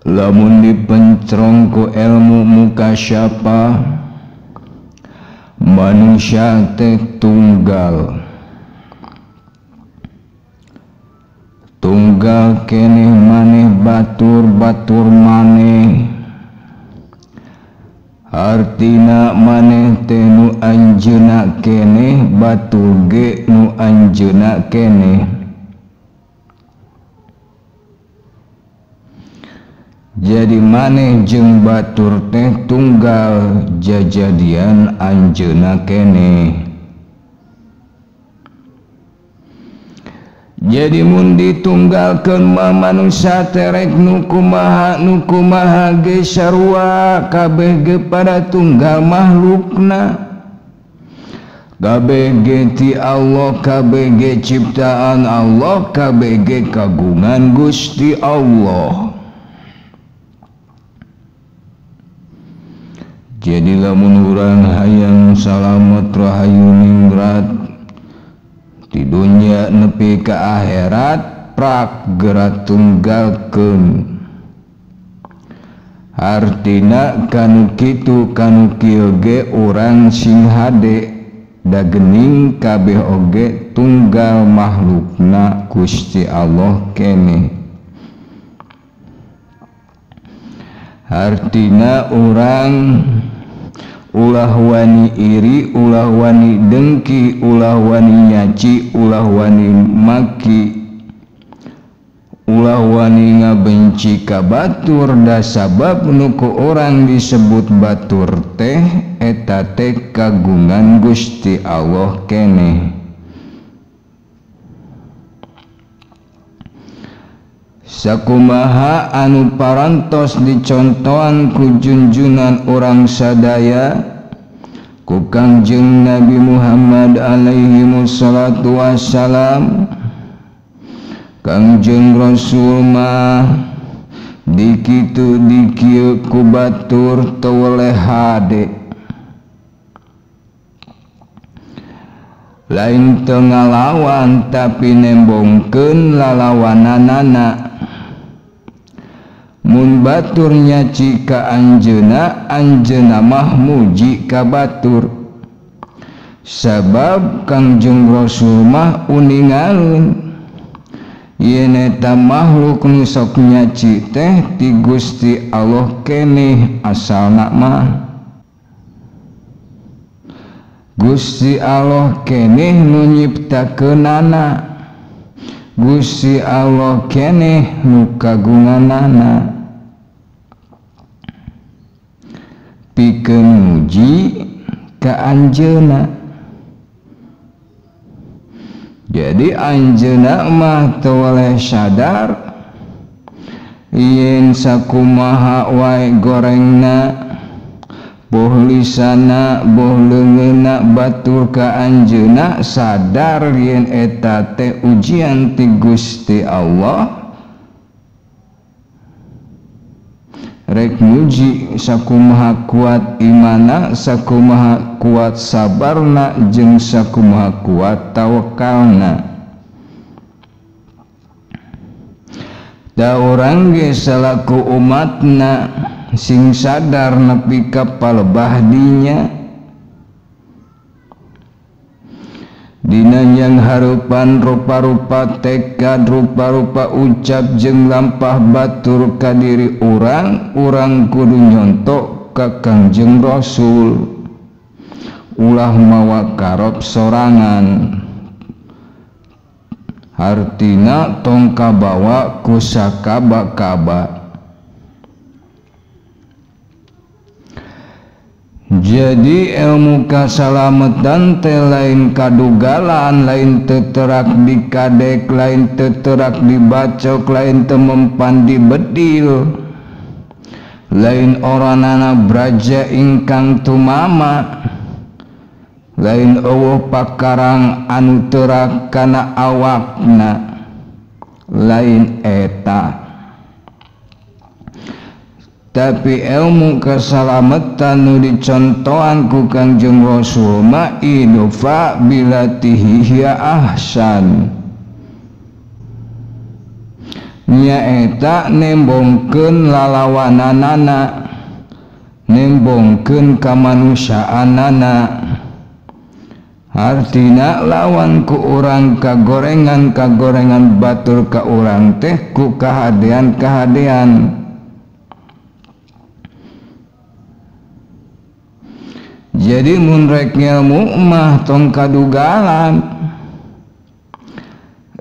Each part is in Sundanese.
Lamun dipencrong ku ilmu mukasyafah manusia teh tunggal, tunggal keneh maneh batur, batur maneh. Artina maneh teh nu anjeunna keneh, batur ge nu anjeunna keneh. Jadi maneh jeung batur teh tunggal jajadian anjeunna keneh. Jadi mun ditunggalkeun mah manusia terek nu kumaha nu kumaha ge sarua kabeh ge pada tunggal makhlukna. Kabeh ge ti Allah, kabeh ge ciptaan Allah, kabeh ge kagungan Gusti Allah. Jadi lamun urang hayang salamet rahayu ningrat di dunia nepi ka akhirat prak geura tunggalkeun. Artina kanu kitu kanu kieu ge urang sing hade da geuning kabeh oge tunggal makhlukna Gusti Allah keneh. Artina urang ulah wani iri, ulah wani dengki, ulah wani nyaci, ulah wani maki, ulah wani ngabenci ka batur, da sabab nu ku urang disebut batur teh eta teh kagungan Gusti Allah keneh. Sakumaha anu parantos dicontohan ku junjunan urang sadaya ku Kangjeng Nabi Muhammad alaihi wassalatu wassalam. Kangjeng Rasul mah dikitu dikieu ku batur teu weleh hade, lain teu ngalawan tapi nembongkeun lalawananana. Mun batur nyaci ka anjeunna, anjeunna mah muji ka batur. Sabab Kangjeng Rasul mah uningalun yen eta makhluk nu sok nyaci teh ti Gusti Allah keneh asalna mah. Gusti Allah keneh nu nyiptakeunana, Gusti Allah keneh nu kagunganana. Pikeun muji ka anjeunna. Jadi anjeunna mah teu weleh sadar yen sakumaha wae gorengna, boh lisana boh leungeunna batur ka anjeunna sadar yen eta teh ujian ti Gusti Allah. Rek muji sakumaha kuat imana, sakumaha kuat sabarna, jeung sakumaha kuat tawakalna. Da urang ge salaku umatna sing sadar nepi ka palebah dinya. Dina yang harupan rupa-rupa tekad, rupa-rupa ucap jeung lampah batur ka diri urang, urang kudu nyontok ka Kangjeng Rasul. Ulah mawa karop sorangan, hartina tong kabawa ku sakaba-kaba. Jadi ilmu kasalamatan teh lain kadugalan, lain teterak di kadek, lain teterak dibacok, lain temempan di bedil, lain oranana braja ingkang tumama, lain eueuh pakarang anu terak kana awakna, lain eta. Tapi ilmu keselamatan nu dicontohan ku Kangjeng Rasul ma idfa bilatihi hiya ahsan. Nyaeta nembongkeun lalawananana, nembongkeun kamanusiaanana. Artina lawan ku urang kagorengan-kagorengan batur ka urang teh ku kahadean-kahadean. Jadi mun rek ngelmu mah tong kadugalan,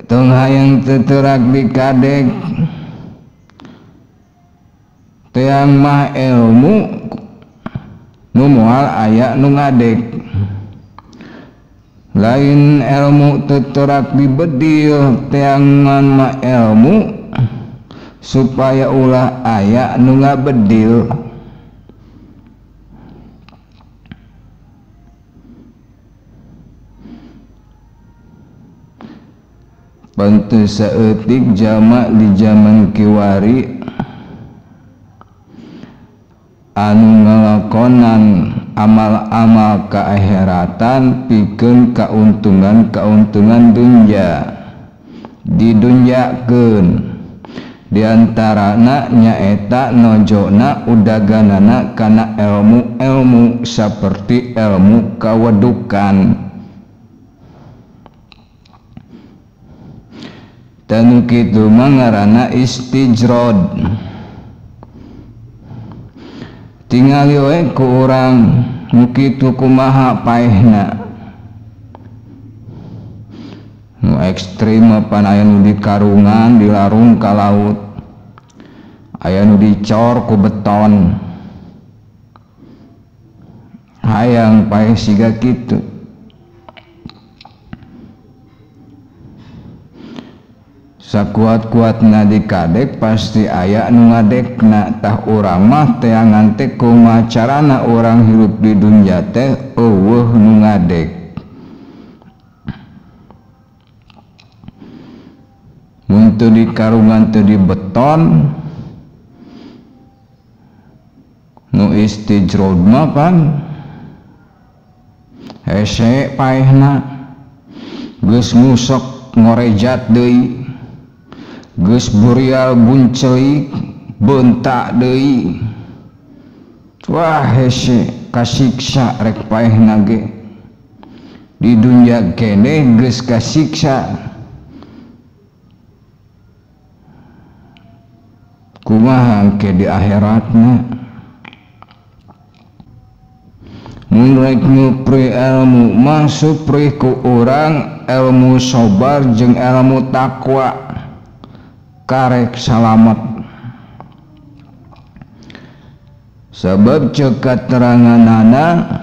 tong hayang teterak di kadek. Teang mah ilmu nu moal aya nu ngadek. Lain ilmu teterak di bedil, teangan mah ilmu supaya ulah aya nu ngabedil. Bantu saeutik jamak di zaman kiwari anu ngalakonan amal-amal kaakheratan pikeun kauntungan-kauntungan dunya didunyakeun, diantarana nyaeta nojona udaganana kana ilmu-ilmu saperti ilmu kawedukan. Tanu kitu mah ngaranna istijrod. Tingali we ku urang nu kitu kumaha paehna. Nu ekstrim mah pan aya nu dikarungan dilarung ka laut, aya nu dicor ku beton. Hayang paeh siga kitu. Sakuat-kuatna dikadek pasti aya nu ngadekna. Tah urang mah teangan teh kumaha carana urang hirup di dunya teh eueuh nu ngadek. Mun teu dikarungan teu dibeton, nu istijrod mah pan hese paehna, geus ngusok ngorejat deui, geus burial buncelik bentak deui. Wah hese kasiksa rek paehna ge. Di dunya keneh geus kasiksa. Kumaha engke di akhiratna? Mun rek nyupri ilmu mah supri ku urang ilmu sobar jeung ilmu takwa, karek salamet. Sebab ceuk kateranganana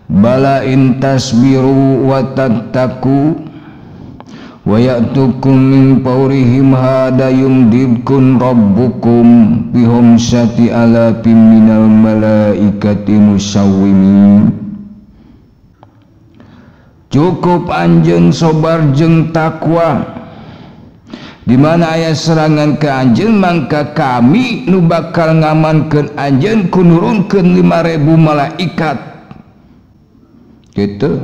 bala in tasbiru wa tattaqu wa ya'tukum min fawrihim hada yumdidkum rabbukum bihumsati alafin minal malaikati musawwimin. Cukup anjeun sobar jeung takwa. Di mana aya serangan ke anjeun mangka kami nu bakal ngamankeun anjeun ku nurunkeun 5.000 malaikat. Gitu.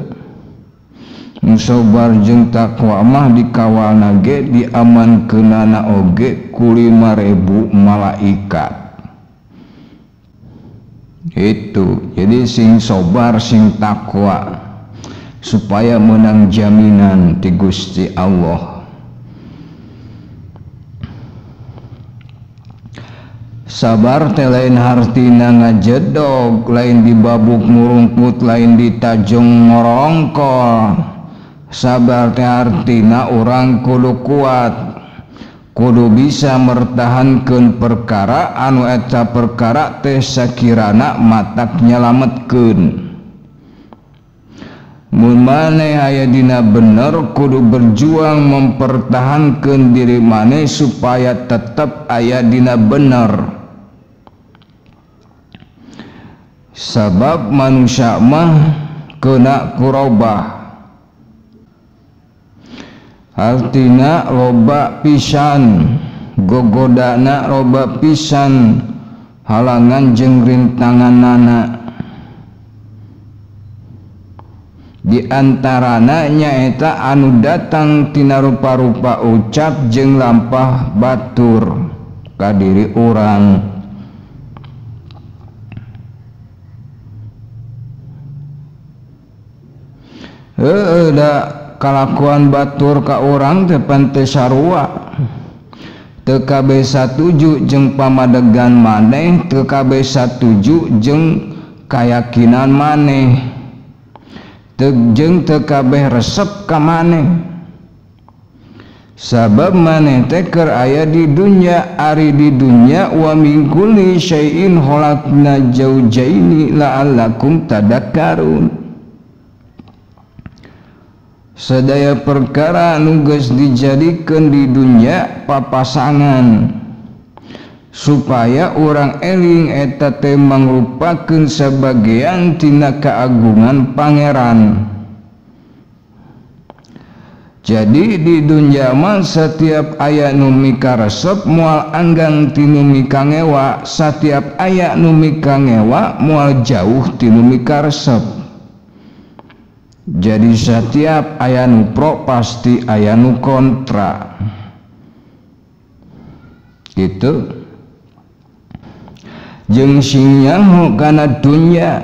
Nu sabar jeung takwa mah dikawalna ge diamankeunana oge ku 5.000 malaikat. Itu. Jadi sing sabar sing takwa supaya menang jaminan ti Gusti Allah. Sabar teh lain hartina ngajedog, lain dibabuk ngurungkut, lain ditajeng ngorongkol. Sabar teh hartina urang kudu kuat, kudu bisa mertahankeun perkara anu eta perkara teh sakirana matak nyalametkeun. Mun maneh aya dina bener kudu berjuang mempertahankeun diri maneh supaya tetep aya dina bener. Sabab manusia mah kena kurobah, artina loba pisan gogodana, loba pisan halangan jeung rintanganana. Di antarana nyaeta anu datang tina rupa-rupa ucap jeung lampah batur ka diri urang. Heueuh da kalakuan batur ka urang teh pan teu sarua. Teu kabeh satuju jeung pamadegan maneh, teu kabeh satuju jeung kayakinan maneh, jeung teu kabeh resep ka maneh. Sabab maneh teh keur aya di dunya, ari di dunya wa min kulli syai'in khalaqna zawjaini la'allakum tadakkarun. Sadaya perkara nu geus dijadikeun di dunya papasangan supaya urang eling eta teh mangrupakeun sabagean tina keagungan Pangeran. Jadi di dunya mah setiap aya nu mikaresep moal anggang ti nu mikangewa, setiap aya nu mikangewa moal jauh ti nu mikaresep. Jadi setiap aya nu pro pasti aya nu kontra. Gitu. Jeung sing nyaho kana dunya.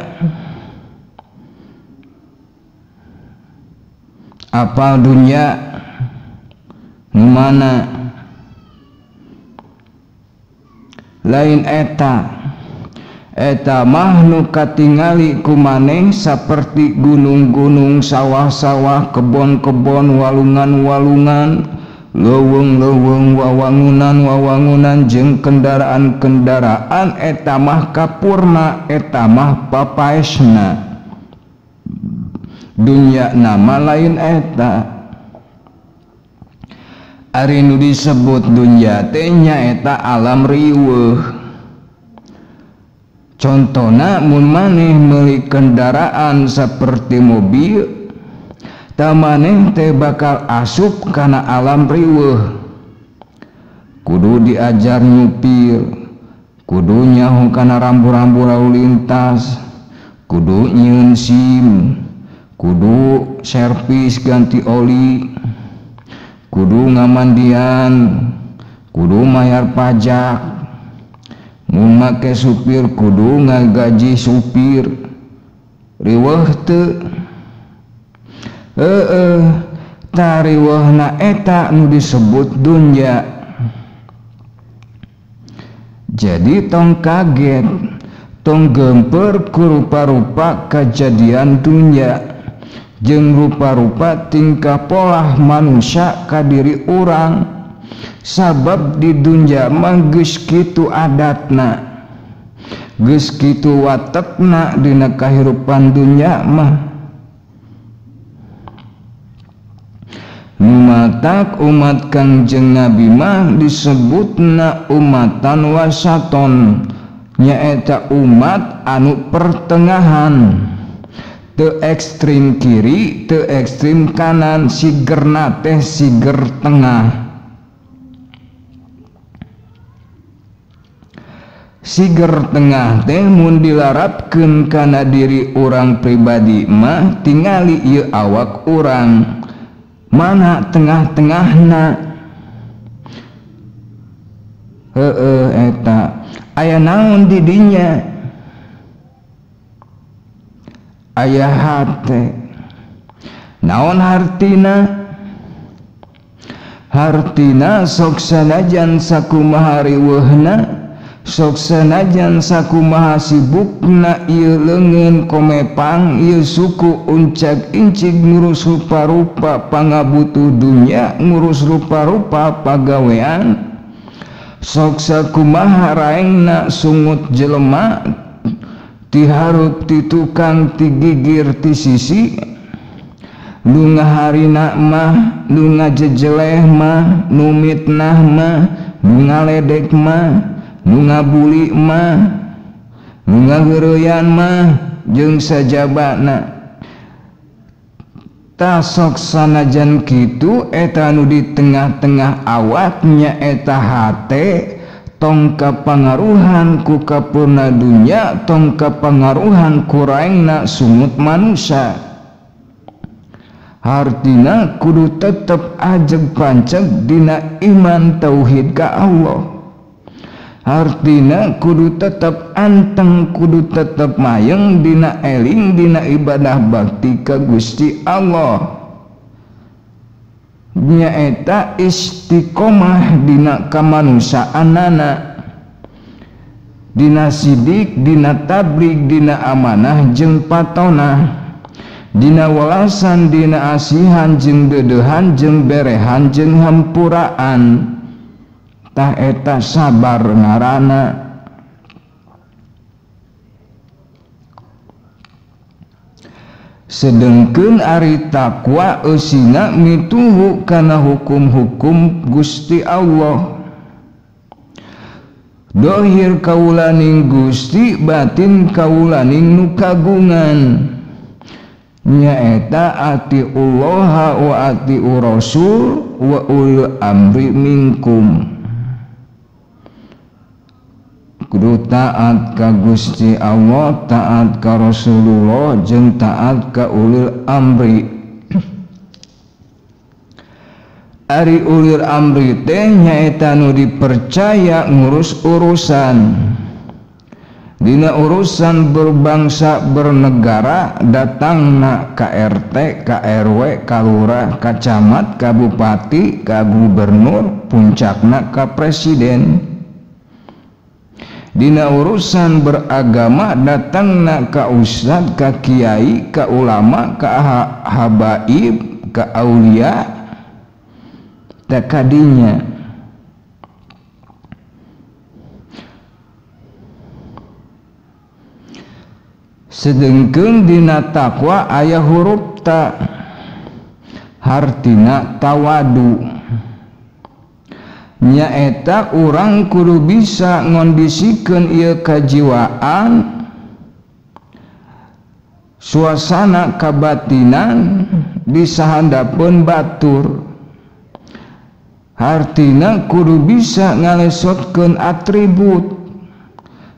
Apal dunya nu mana? Lain eta. Eta mah nu katingali ku maneh saperti gunung-gunung, sawah-sawah, kebon-kebon, walungan-walungan, leuweung-leuweung, wawangunan-wawangunan jeung kendaraan-kendaraan eta mah kapurna, eta mah papaesna. Dunya nama lain eta. Ari nu disebut dunya teh nyaeta alam riweuh. Contona mun maneh meuli kendaraan seperti mobil, tah maneh teh bakal asup kana alam riweuh. Kudu diajar nyupir, kudu nyaho kana rambu-rambu lalu lintas, kudu nyieun SIM, kudu servis ganti oli, kudu ngamandian, kudu mayar pajak. Mun make supir kudu ngagaji supir. Riweuh teu? Heueuh, tah riweuhna eta nu disebut dunya. Jadi tong kaget, tong gemper ku rupa-rupa kajadian dunya jeung rupa-rupa tingkah polah manusia ka diri urang. Sabab di dunya mah geus kitu adatna, geus kitu watekna dina kahirupan dunya mah. Nu matak umat Kangjeng Nabi mah disebutna umatan wasaton, nyaeta umat anu pertengahan, teu ekstrim kiri teu ekstrim kanan, sigerna teh siger tengah. Siger tengah teh mun dilarapkeun kana diri urang pribadi mah tingali ieu awak urang mana tengah-tengahna. Heueuh eta aya naon di dinya? Aya hate. Naon hartina? Hartina sok sanajan sakumaha riweuhna, sok sanajan sakumaha sibukna ieu leungeun komepang, ieu suku uncag incig ngurus rupa-rupa pangabutuh dunya, ngurus rupa-rupa pagawean. Sok sakumaha raengna sungut jelema ti hareup ti tukang ti gigir ti sisi, nu ngaharina mah, nu ngajejeleh mah, nu mitnah mah, nu ngaledek mah, nu ngabuli mah, nu ngaheureyan mah, jeung sajabana. Tah sok sanajan kitu eta nu di tengah-tengah awaknya eta hate tong kapangaruhan ku kapurna dunya, tong kapangaruhan ku raengna sungut manusia. Hartina kudu tetep ajeg panceg dina iman tauhid ka Allah. Hartina kudu tetep anteng, kudu tetep mayeng dina eling dina ibadah bakti ka Gusti Allah. Nyaeta istiqomah dina kamanusaanana, dina sidik, dina tablig, dina amanah jeung patonah, dina welasan, dina asihan jeung deudeuhan jeung berehan jeung hampuraan. Tah eta sabar ngaranna. Sedengkeun ari takwa eusina mituhu kana hukum-hukum Gusti Allah. Dohir kaulaning Gusti, batin kaulaning nu kagungan. Nyaeta atiullaha wa atiur rasul wa ulil amri minkum. Kudu taat ka Gusti Allah, taat ka Rasulullah, jeung taat ka ulil amri. Ari ulil amri teh nyaeta nu dipercaya ngurus urusan. Dina urusan berbangsa bernegara datangna ka RT, ka RW, ka lurah, ka camat, ka bupati, ka gubernur, puncakna ka presiden. Dina urusan beragama datangna ka ustad, ka kiai, ka ulama, ka habaib, ka aulia, tak kadinya. Sedengkeun dina takwa aya huruf ta, hartina tawadu. Nyaeta urang kudu bisa ngondisikeun ieu kajiwaan, suasana kabatinan di sahandapeun batur. Hartina kudu bisa ngalesotkeun atribut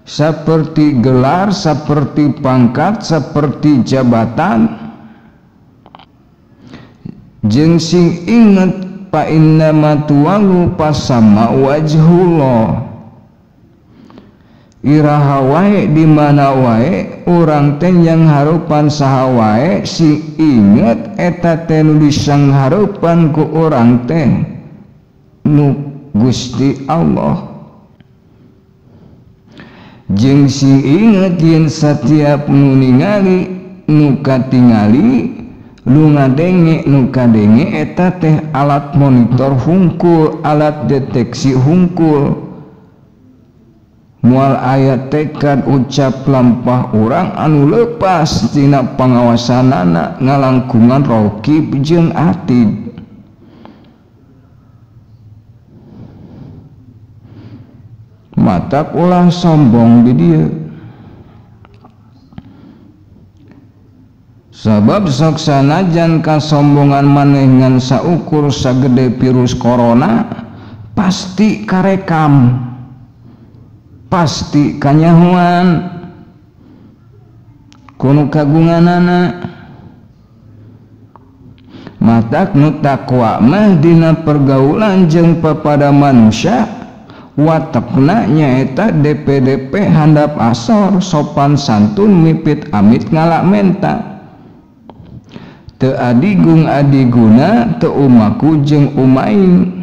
seperti gelar, seperti pangkat, seperti jabatan. Jeung sing inget fa innama tuwalu pasama wajhullah. Iraha wae di mana wae urang teh yang harupan saha wae sing inget eta teh nu disangharupan ku urang teh nu Gusti Allah. Jeung sing inget yen satiap nu ningali nu katingali nu ngadenge nu kadenge eta teh alat monitor hungkul, alat deteksi hungkul. Moal aya tekad ucap lampah urang anu lepas tina pangawasanana ngalangkungan raqib jeung atid. Matak ulah sombong di dieu. Sabab sok sanajan kasombongan maneh ngan saukur sagede virus corona pasti karekam, pasti kanyahoan kunu kagunganana. Matak nu takwa mah dina pergaulan jeung papada manusia watekna nyaeta DPDP handap asor, sopan santun, mipit amit ngalak menta. Teu adigung adiguna, teu umaku jeung umaing.